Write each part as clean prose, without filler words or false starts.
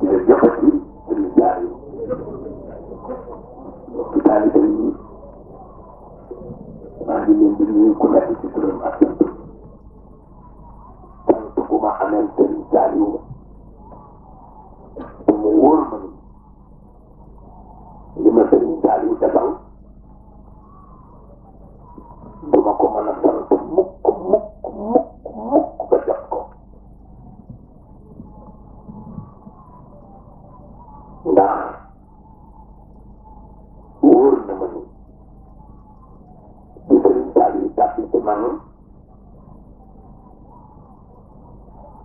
jërëjëfati sëriñ Saali mbokki taalibe yi maa ngi leen di nuyu ku nekk ci turam ak sant bu ma xamee sëriñ Saali te mu wóor ma ni li ma sëriñ Saali defal du ma ko mën a sant mukk ba jot ko ndax wóor na ma ni di sëriñ Saali tàbbi ci man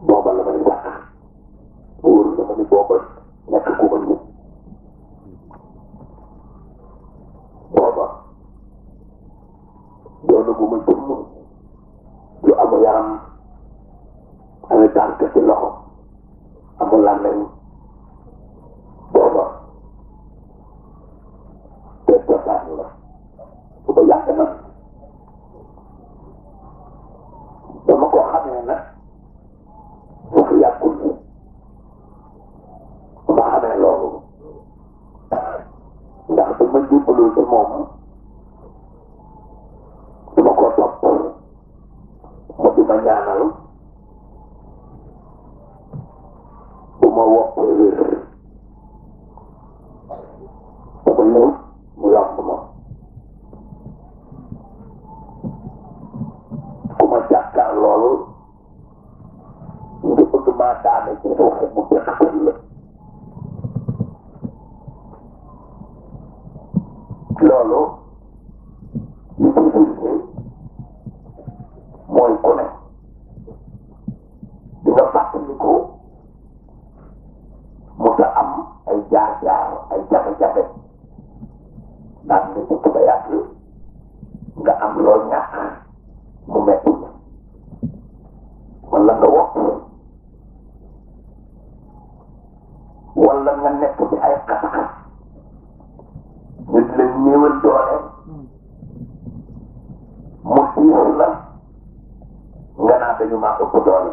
booba la may sax wóor na ma ni booba nekk ku ma nit booba doona bu ma jëmm ju amu yaram amee tànk ci loxo amul làmmeñ booba te cosaan la booba yàgg na dama ko xamee nag foofu yàggul ma xamee loolu ndax dama jébbaloo ci moom dama ko topp mu di ma ñaanal bu ma woppee wér dama ñëw mu yomb ma ku ma jàkkaar loolu nga bëgg maa daane ci suuf mu dëkk la loolu li ci firnde mooy ku ne di nga fàttaliku mu ta am ay jaar-jaar ay jafe-jafe ndax nga jëkk ba yàgg nga am loo ñàkk mu metti wala nga wokk wala nga nekk ci ay xat-xat ñu di la néewal doole mu diis la nga naa dañu maa ëpp doole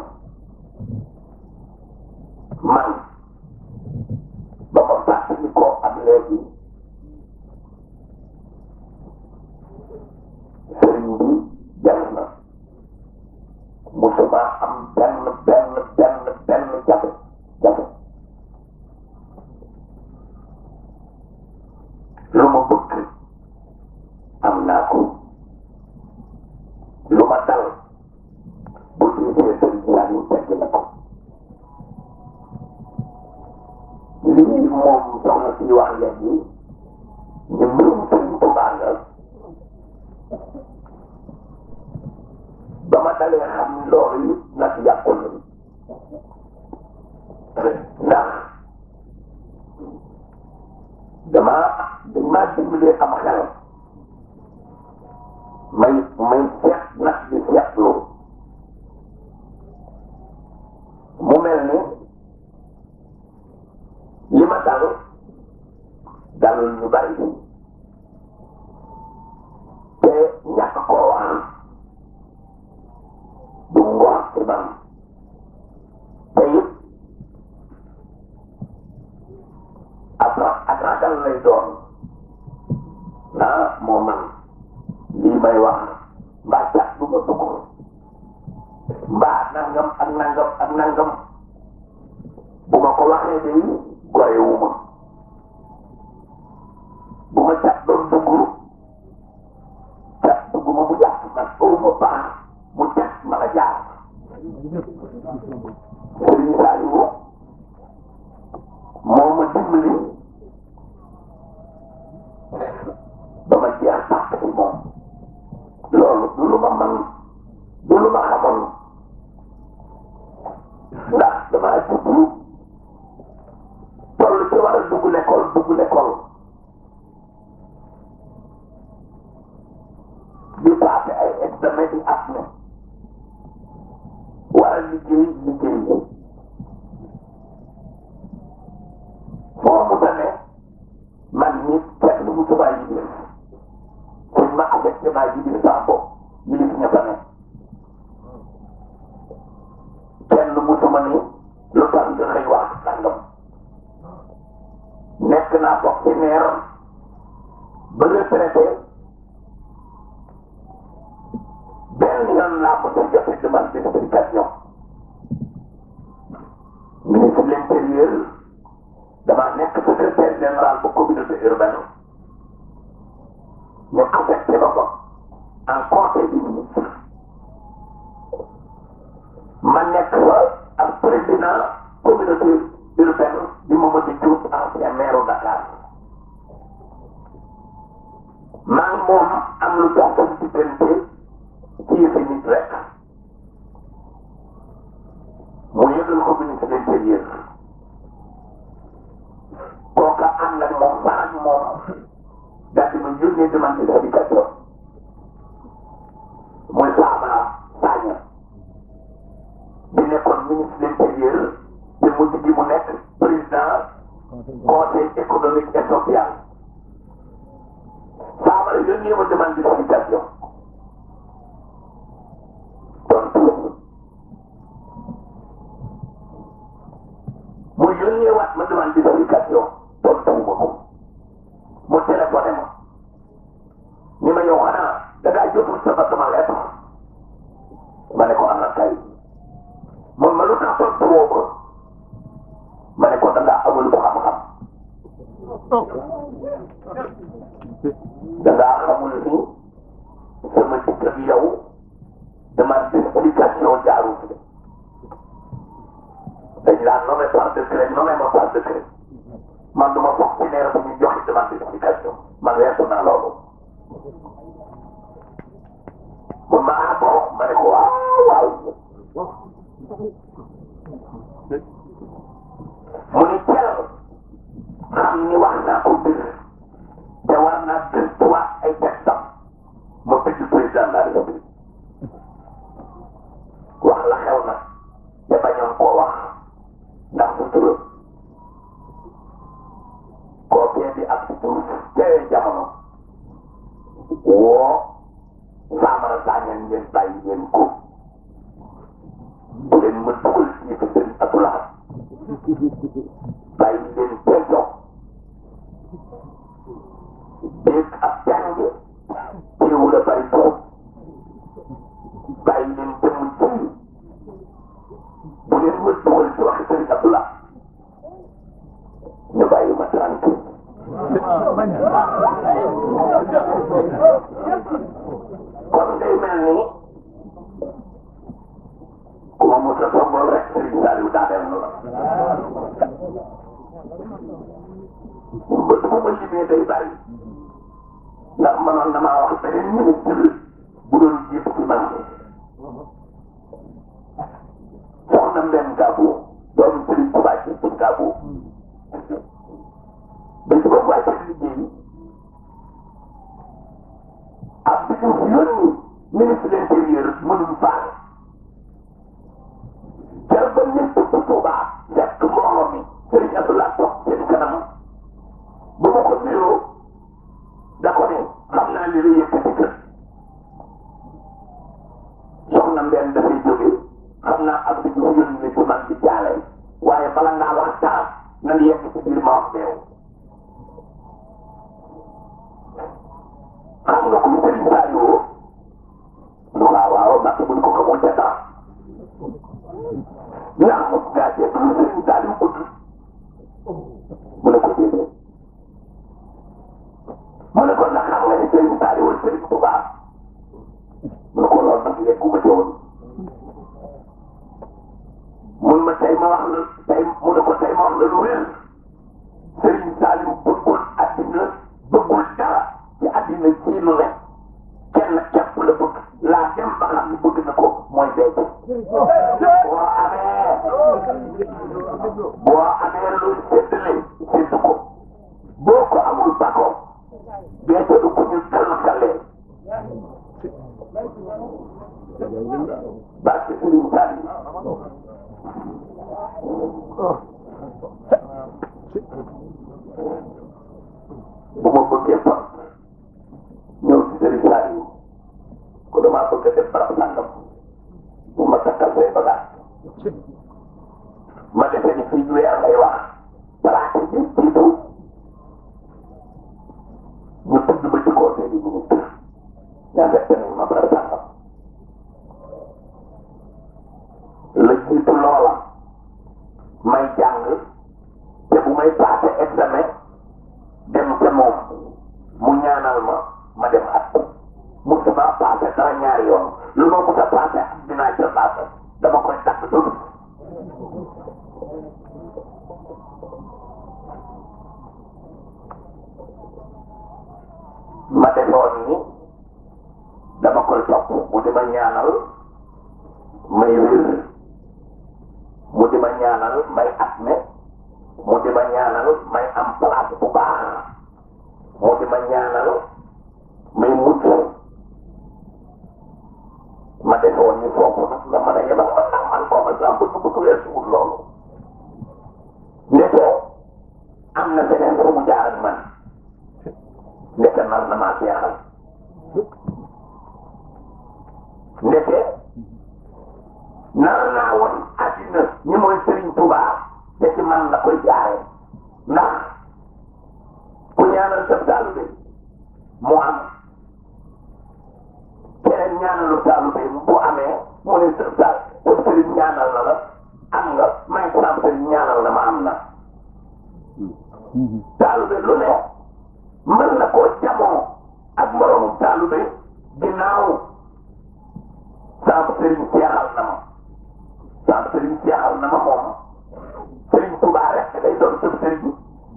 man ba ma fàttali ko ak léegi sëriñ bi def na musuma am benn jafe lu ma bëgg am naa ko lu ma dal bu diisee sëriñ yaa ngi tegg na ko lii moom soxna si wax léegi ñu mbirum sëriñ Tuubaa la ba ma dalee xam loolu yi nag yàqul ndax dañ maa dimbalee am xel may seet nag di seetlu mu mel ni li ma dalul ñu bari te ñàkk koo wax du ngor ci man te it ak ragal lay doon moo man lii may wax mbaa cat du ma dugg mbaa nangam ak nangam bu ma ko waxee day goyewuma bu ma cat doon dugg ma mu jàpp man oo ma baax mu cat ma la jaar Sëriñ Saaliwu moo ma dimbali ba ma jeex sax ci moom loolu du lu ma man du lu ma xamoon ndax damaa jublu toll ci war a dugg l'école di passé ay examen di asne war a liggéey foo mu tane man nit kenn mu subaa yi biir suñ ma affecté maa ji biir saa bopp ñu li fi ña fa ne kenn mu suma ni lu tax nga xëy wax sàngam naa fonctionnaire ba retraité benn yoon laa ko doon joxe demande d'explication ministre de l'intérieur dama nekk secrétaire général bu communauté urbaine ñu affecté ba ko en conseil du ministre ma nekk fa ak président communauté urbaine di Mamadou Diouf ancien maire Dakar maa ngi moom am lu dox ko diggante ci yëfi nit rek mu yëgal ko ministre de l'intérieur kooka ànd ak moom farak moom daal di ma yónnee demande d'explication muy Famara Sagna di nekkoon ministre de l'intérieur te mujj gi mu nekk président conseil économique et social Famara yónnee ma demande d'explication mu yónnee waat ma demande d'explication tontuwuma ko mu téléphoné ma ni ma yow xanaa da ngaa jotul sama lettre ma ne ko am na kay moom ma lu tax tontuwoo ko ma ne ko da ngaa amul bu xam-xam da ngaa xamul ni sama dikk ak yow demande d'explication jaarul dañ laa nommé par décret nommé ma par décret man du ma fonctionnaire bu ñu joxe demande d'explication man weesu naa loolu mun ma bon ma ne ko waaw mu ni teel xam ni wax naa ko bir te war naa gëstuwaat ay textam ma bind président de la République wax la xew na te bañoon koo wax ndax su turam koo kee di ak si tur teewee jamono woo Famara Sagna ngeen bàyyi ngeen ko bu leen ma dugal ci yëfi sëriñ Abdoulaye bàyyi leen teesoo dégg ab jàng teewul a bari toog bàyyi leen jëmm ci bu leen ma dugal ci waxi sëriñ Abdoulaye ñu bàyyi ma tranquille kon day mel ni ku ma mos a songool rek Serigne Saliou daaneel na la ba du ma limee day bari ndax mënoon na maa wax beneen ministre bu doon jiitu ci man soxna Mbène Gabou doomu Serigne Touba ci Gabou ba ci boobu wàcce liggéey ab bi ñu yónni ministre de l'intérieur mënul faale jar ba ñëpp bu Touba fekk mbooloo mi Serigne Abdoulaye toog seen kanam bu ma ko nuyoo da ko ne xam naa li la yëkkati kër soxna Mbène dafay jóge xam naa ab bi ñu yónni ci man di jaale waaye bala ngaa waxtaan nan yegg ci biir ma wax beew xam nga ko Serigne Saliou waaw ndax buñ ko xamul ca sax ndax mu gàccee pour Serigne Saliou bëgg mu ne ko déedéet mu ne ko ndax xam nga ni Serigne Saliou wala Serigne Touba mu ne ko loolu nag yeggu ma ci woon mun ma tey ma wax la tey mu ne ko tey ma wax la lu wér Serigne Saliou bëggul àddina bëggul dara ci àddina ci lu ne kenn képp la bëgg laa dem ba xam ni bëgg na ko mooy béykat boo amee lu séddale séddu ko boo ko amul ba ko béykat du ko ñu kàllankàllee barke Serigne Saliou bu ma bëggee fa ñëw ci Serigne Saliou ko damaa bëgg a def barab sàngam bu ma takkal say bagaas ma defee ni fii weer lay wax balaa ci jiitu ñaanal ma dem at musuma passé dara ñaari yoon lu ma mus a passé ak dinaa ca passé dama koy takk tuuti ma defoon ni dama koy topp mu di ma ñaanal may wér mu di ma ñaanal may atme mu di ma ñaanal may am place bu baax mu di ma ñaanal may mucc ma defoon ni foofu nag nga mën a yebal ma ndax man comme exemple bu weesuwul loolu ndeke am na feneen fu mu jaar ak man ndeke nar na maa seexal ndeke nar naa woon àddina ñi mooy Sëriñ Tuubaa te ci man la koy jaare ndax ku ñaanal sa taalibe mu am keneen ñaanalu taalibe bu amee mu ne sa sëriñ ñaanal na la am nga may sam sëriñ ñaanal na ma am na taalibe lu ne mën na koo jamoo ak moroomum taalibe ginnaaw sam sëriñ seexal na ma sam sëriñ seexal na ma moom Sëriñ Tuubaa rek day doon sëb sëriñ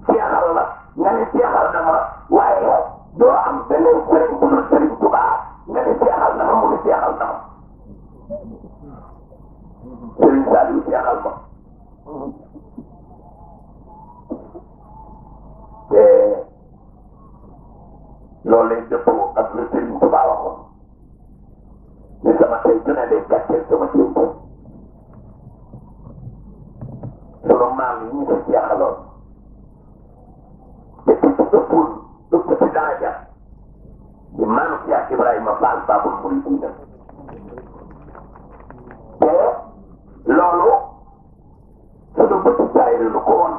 seexal la nga ne seexal na ma waaye doo am beneen sëriñ bu dul Sëriñ Tuubaa nga ne seexal na ma mu ne seexal na ma Sëriñ Saliou seexal ma te loolu lay dëppoo ak lu Sëriñ Tuubaa waxoon ni sama tey dina day gàcceel sama jéem sunu maam yi ñu ko jeexaloon te ci ëpp ci daraja di maam Cheikh Ibrahima Fall Babul Mouridina te loolu sunu bëti saayir lu ko woon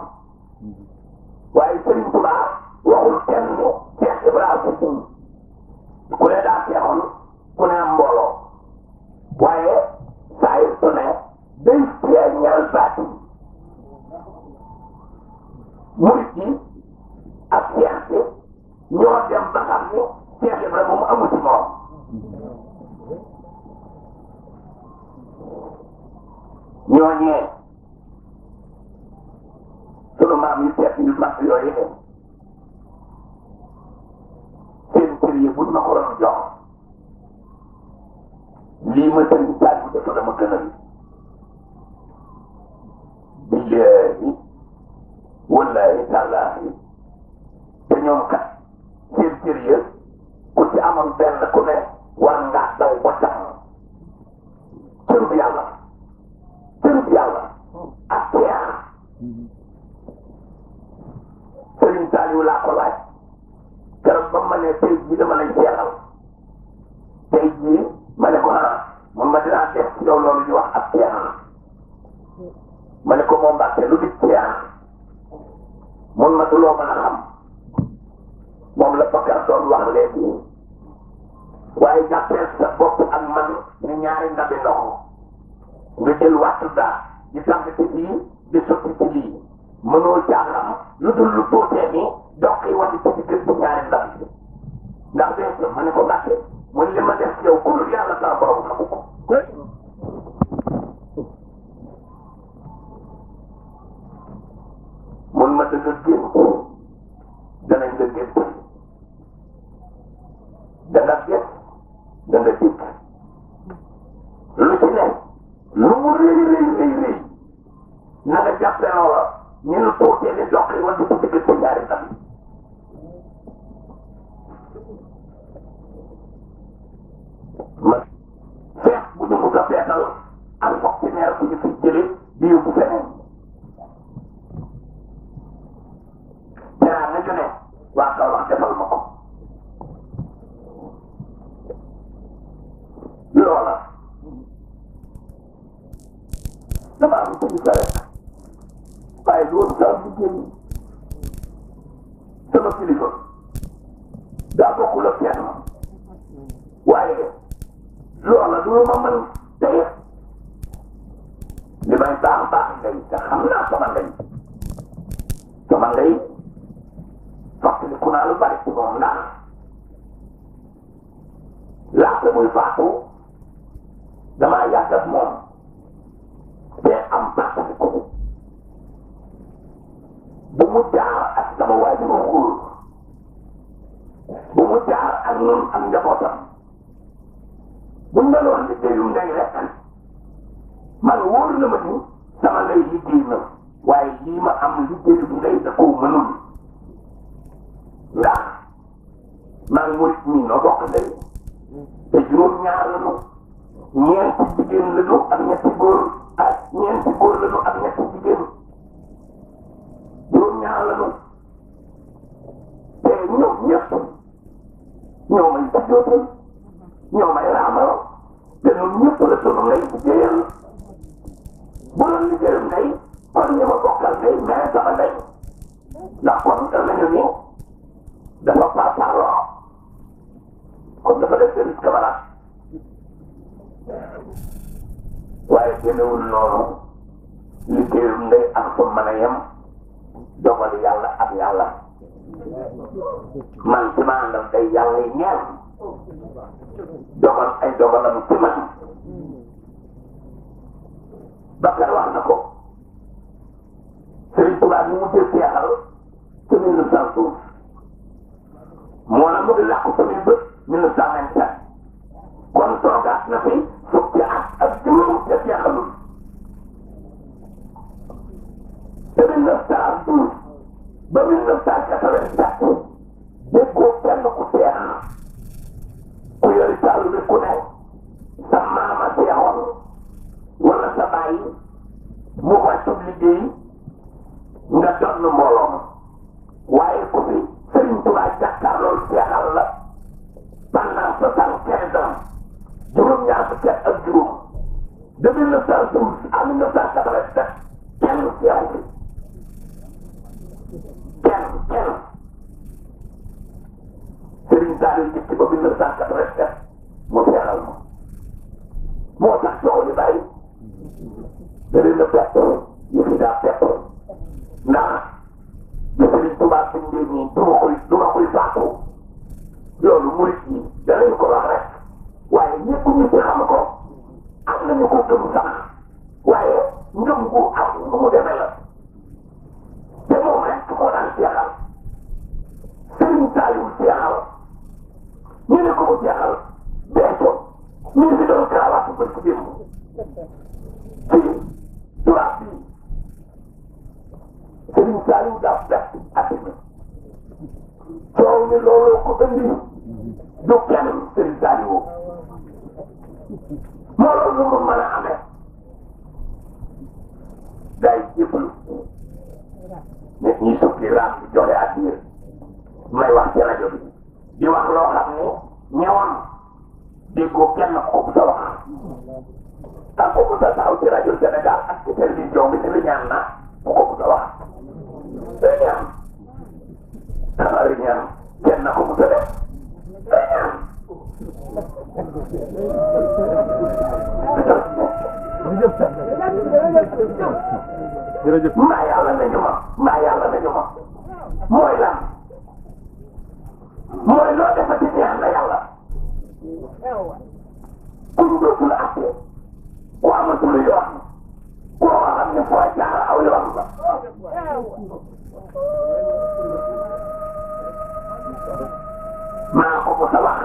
waaye Sëriñ Tuubaa waxul kenn Cheikh Ibrahima ku ne daa seexoon ku ne am mbooloo waaye saayir su ne day feeñal baati murit yi ak Cheikh si ñoo dem ba xam ni Cheikh Ibrahima moom amu ci morom ñooñee sunu maam yi seet yu mag yooyu ne seen kër yi buñ ma ko doon jox lii ma sëriñ taaj bu dafa dama gënal billaahi wallaahi tallaahi te ñoom kat seen kër yi ku ci amoon benn ku ne war ngaa daw ba tax cërub yàlla ak Cheikh Sëriñ Saliou laa ko laaj keroog ba ma ne tey jii dama lay seexal tey jii ma ne ko man ma dinaa def ci yow loolu ñu wax ak Cheikh ma ne ko moom Mbàkke lu di Cheikh mun ma duloo mën a xam moom la Bakar doon wax léegi waaye jàppee sa bopp ak man ñu ñaari ndabi ndox nga jël waxtu daa di tàmb ci lii di sotti ci lii mënoo caaxam lu dul lu tuutee ni dox yi wàññi ci diggante ñaari ndab yi ndax bee ma ne ko Mbàkke mu li ma def yow ku dul yàlla sa borom xamu ko mun ma dëgg gént danañ la gént danga gént danga dikk lu ci ne lu mu rëy na nga jàppe loola ñu nu tuutee ni dox yi wàññi ci diggante ñaari ndab yi ma feex bu ñu bugg a feetal ak fonctionnaire bu ñu fi jëlee di yóbbu feneen danaa nga ñu ne waa Kaolack defal ma ko loola dama am ci sa rek waaye loolu daal di génn sama kilifa daa bokkul ak kenn waaye loola du ma mën tey li may baax ngay te xam naa sama ngay fàttaliku naa lu bari ci moom ndax laata muy faatu damaa yàgg ak moom te am parti ko bu mu jaar ak sama waajuru góor bu mu jaar ak ñun ak njabootam bu ñu doon liggéeyum ndey rek man wóor na ma ni sama ndey liggéey na waaye lii ma am liggéeyum ndey da koo mënul ndax man murit ñi noo bokk ndey te juróom-ñaar lañu ñeenti jigéen lañu ak ñetti góor ak ñeenti góor lañu ak ñetti jigéen juróom-ñaar lañu te ñoom ñëpp ñoo may sujjootal ñoo may raamal te ñoom ñëpp la sunu ndey liggéeyal bu doon liggéeyam ndey kon ñu ma bokkal ndey mais sama ndey ndax kon danañu ni dafa paapaaroo kon dafa def service camarade waaye génnewul noonu liggéeyam ndey ak fa mën a yem dogal yàlla ak yàlla man ci ma àndal day yàlla yi ñeel dogal ay dogalam ci man Bakar wax na ko Serigne Touba bi mu jël seexal ci 1912 moo na mu ngi làqu tamit ba 1927 kon toogaat na fi fukki at ak juróom te seexalul te 1912 ba 1987 déggoo kenn ku seex ku yori taalu bi ku ne sa maama seexoon wala sa bàyyi mu wàccu liggéey nga donn mbooloo waaye ku fi Serigne Touba jàkkaarloo seexal la pendant 75 ans juróom-ñaar fukki at ak juróom de 1912 à 1987 kenn seexu fi kenn Serigne Saliou jëkk ba 1987 mu seexal ma moo tax coow li bàyyi da leen a fekk yu fi daa fekk ndax li Serigne Touba bindee nii du ma koy faatu loolu murit yi danañ ko wax rek waaye ñëpp ñu ci xam ko am nañu ko gëm sax waaye ngëm gu am nu mu demee la te moom rek moo daan seexal Serigne Saliou seexal ñu ne ko mu seexal beeso ñu ngi fi doon kaawaatu bët ci démb ci tubaab bi Serigne Saliou daa fekk àddina coow ni looloo ko indi du kenn Serigne Saliou moo loolu mu mën a amee day jébbalu nit ñi sukki raam bi joxe addiya may wax ci rajo bi di wax loo xam ne ñëwoon déggoo kenn ko sa wax ak ko sa taxaw ci rajo Sénégal ak ci télévision bi te li ñaan na ko sa wax day ñaan dama ri ñaan kenn ko sa def day ñaan jërëjëf maa yàlla nañu ma mooy lan mooy loo defati neex na yàlla ku ñu dootul àtte ku amatul yoon koo xam ne foo jaar aw yoon la maa ko mos a wax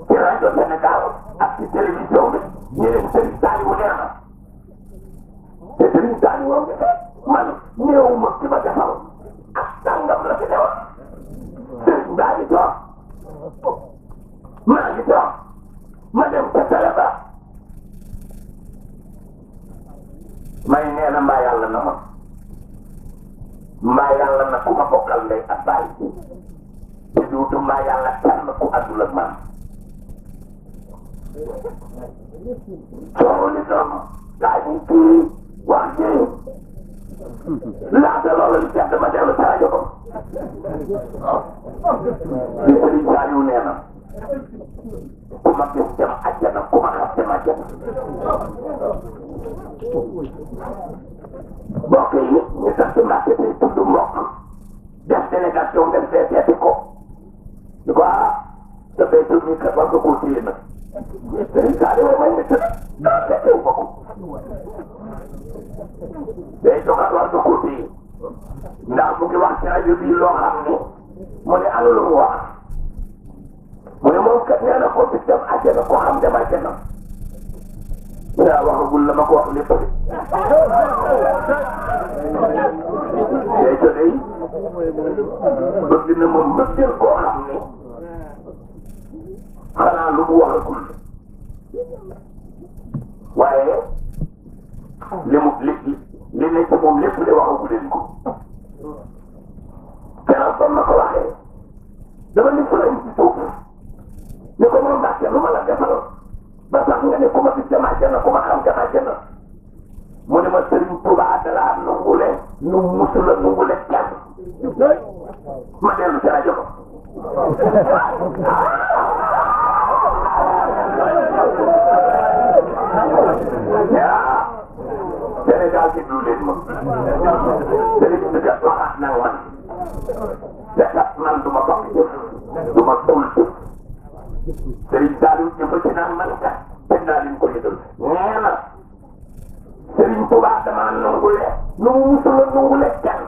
ci rajo Sénégal ak ci télévision bi ñu ne Serigne Saliou nee na te Serigne Saliou ngi man néewuma ki ma defal ak tàngam la fi newoon Serigne baa ngi toog maa ngi toog ma dem ca télé ba may nee na mbaa yàlla na ma mbaa yàlla na ku ma bokkal ndey ak baay te duutu mbaa yàlla kenn ku àddul ak man coow li doon daa ñu kii wax ji laata loolu li jàdd ma dellu ca rajo ba li Serigne Saliou nee na ku ma gis dem àjjana ku ma xas dem àjjana mbokk yi ñu tax ci marché bi tudd mbokk def délégation dem fee seeti ko di ko dafay tur ni kat war nga koo téye nag Sëriñ Saliou may nit dara fekkewu ko day doxal war ko téye ndax mu ngi wax ci rajo bii loo xam ni mu ne ana lu mu wax mu ne moom kat nee na ko bis dem àjjana ko xam dem àjjana yaa waxagul la ma ko wax lépp day ko day bëgg na moom mbëggeel koo xam ni xanaa lu mu waxagul waaye li mu li ne ci moom lépp de waxagu leen ko keroog ba ma ko waxee dama ni fu lañ ci suuf ni ko moom Mbàkke lu ma la defal ba sax nga ne ku ma fi dem àjjana ku ma xam dem àjjana mu ne ma Sëriñ Tuubaa dalaa nungule nu musula nungule kenn ma dellu ci rajo ko yaa Sénégal déglu leen ma sëriñ bi kat waxaat nag man te kat man du ma bokk jëf du ma tul jëf sëriñ Saliou jëfa ci naan man kat te naa leen ko yëgal nee na Sëriñ Tuubaa dama nungule nu mu musula nungule kenn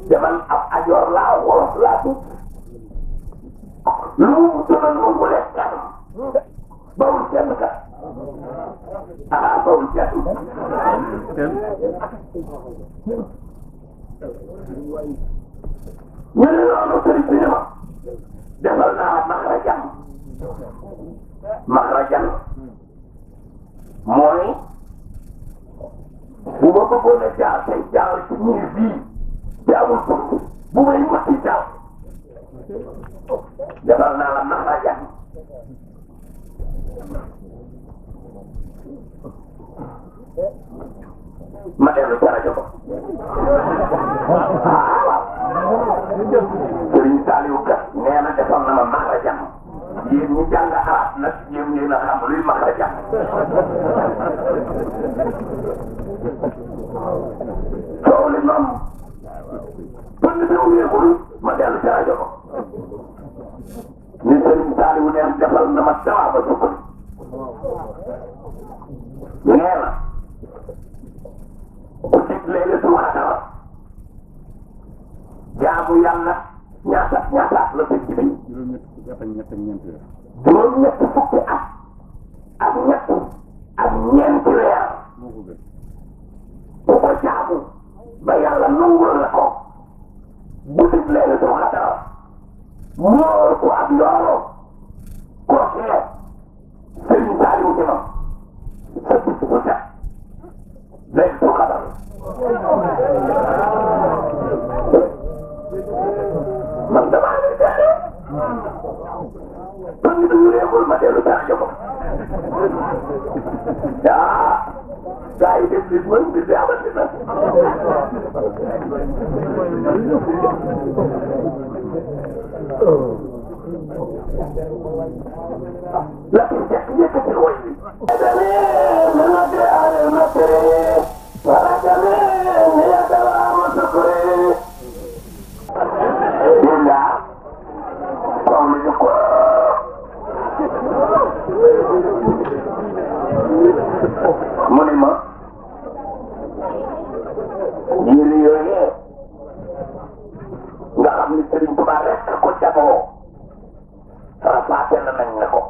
demal ab ajoor laa wolof laa tut lu mu musula nungule kenn bawul kenn kat bawul kenn ñu ne noonu sëriñ bi ne ma defal naa maxrajan mooy bu ma bëggoon a jaar tey jaar ci miir bii jaamul bunt bu may matti jaar defal naa la maxrajan ma dellu ca rajo ba Sëriñ Saliou kat nee na defal na ma maxrajan yéen ñi jàng arab nag yéen ngeen a xam luy maxrajan coow li moom pënd bi uyeegul ma dellu ca rajo ba ni Sëriñ Saliou neen defal na ma dawaa ba sukkali nee na ku dig Laylatul Qadr jaamu yàlla ñaata la tëj bi juróom-ñett fukki at ak ñett ak ñeenti weer ku ko jaamu ba yàlla nangul la ko bu dig Laylatul Qadr moo ko ak yooro ko xeet Sëriñ Saliou ci ma sa bis bu set Laylatul Qadr man damaa lay dee kon ñu réewul ma dellu saa jox gaa yi def li mën bi amati na lakin jekk yëkkatil woy bi mu ne ma yére yooyee nga xam ni Sëriñ Tuubaa rek ko jagoo rafaate na nañ ne ko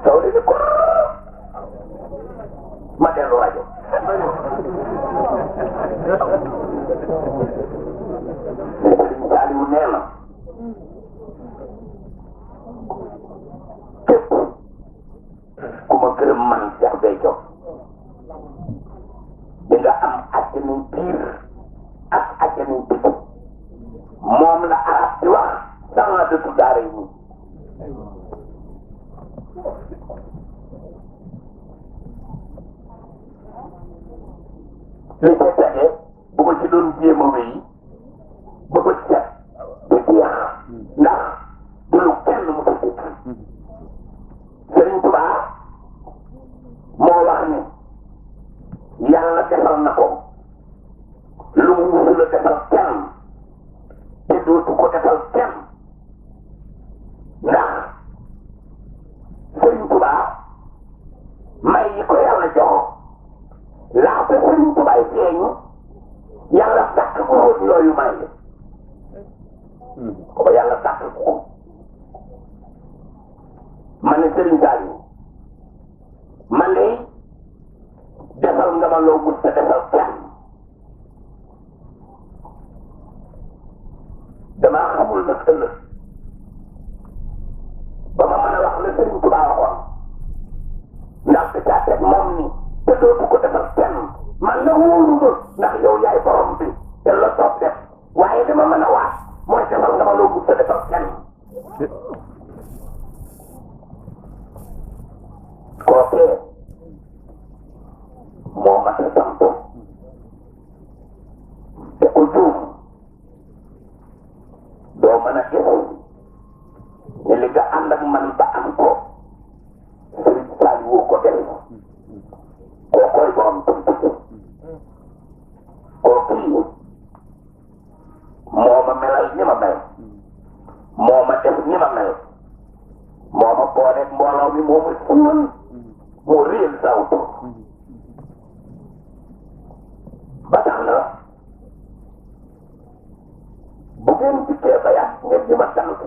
taw li ko ma dellu rajo Sëriñ Saliou nee na képp ku ma gërëm man Cheikh Béthio di nga am àjjana biir ak àjjana biti moom la arab di wax dans de tout daara yi li ca tege bu ko ci doon jéem a wéy ba ko ci set du jeex ndax du lu kenn mu ko dégg Sëriñ Tuubaa moo wax ni yàlla defal na ko lu mu musul a def may yi ko yàlla jox laata Sëriñ Tuubaa feeñu yàlla sàkk bu wóot yooyu may ko yàlla sàkk ko ma ne Sëriñ Saliou man de defal nga ma loo mus a defal kenn damaa xamul nag ëllëg ba ma mën a wax la Sëriñ Tuubaa waxoon ndax te caa teg moom ni te dootu ko defal kenn man la wóoru ma ndax yow yaay borom bi te la toog def waaye dama mën a waat mooy defal nga ma loo mus a defal kenn kookee moo mat a sant te ku juum doo mën a gis ni li nga ànd ak man ba am ko Sëriñ Saliou ko def kookoy borom tuuti kookii moo ma melal ni ma mel moo ma def ni ma mel moo ma booleeg mbooloo mi moo ma siiwal moo réel sawtu ba tax na bu ngeen dikkee ba yàgg ngeen di ma sant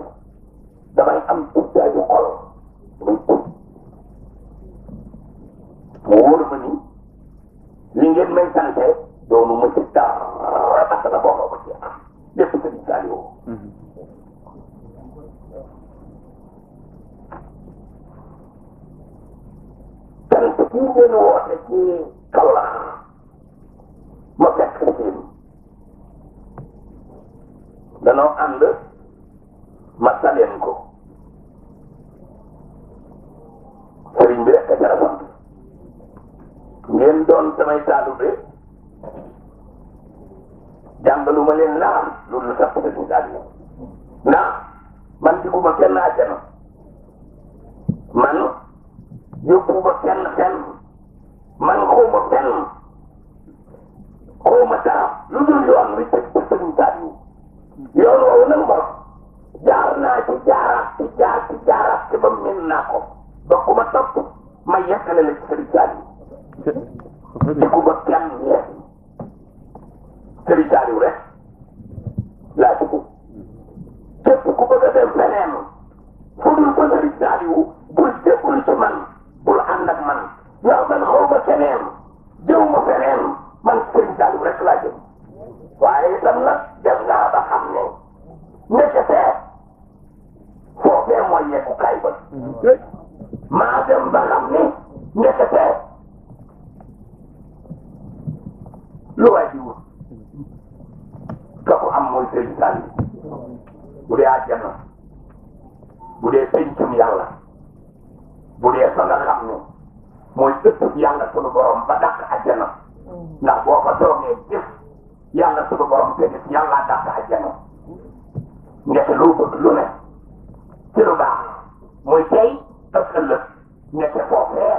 damay am tuutaayu xol muy tuut mu wóor ma ni li ngeen may sante doonu ma ci dara parce que boo ko ci am lépp Sëriñ Saliou sant kii ngeen woote ci Kaolack ma fekk siin danoo ànd ma saleen ko sëriñ bi rek a jara sant ngeen doon samay taalibe jàngalu ma leen naan loolu sax Sëriñ Saliou ndax man diguma kenn àjjana man yóbbuma kenn fenn man xawma fenn xawma dara lu dul yoon wi teg ko Sëriñ Saliou yoon woowu nag moom jaar naa ci jaaraat ci ba mel naa ko ba ku ma topp ma yekkale la ci Sëriñ Saliou diguma kenn yees Sëriñ Saliou rek laa dugg képp ku bëgg a dem feneen fu dul ko Sëriñ Saliou bul jébbalu ci man bul ànd ak man yow man xaw ma keneen jëw ma feneen man Sëriñ Saliou rek laa jëm waaye itam nag dem naa ba xam ne nekkete foofee mooy yekkukaay ba maa dem ba xam ne nekkete lu waay di wut ka ko am mooy Sëriñ Saliou bu dee àjjana bu dee pencum yàlla bu dee fa nga xam ne mooy ëttub yàlla sunu borom ba dàq àjjana ndax boo ko toogee gis yàlla sunu borom te gis yàlla dàq àjjana ndeke loo bëgg lu ne ci lu baax muy tey ak ëllëg ndeke foofee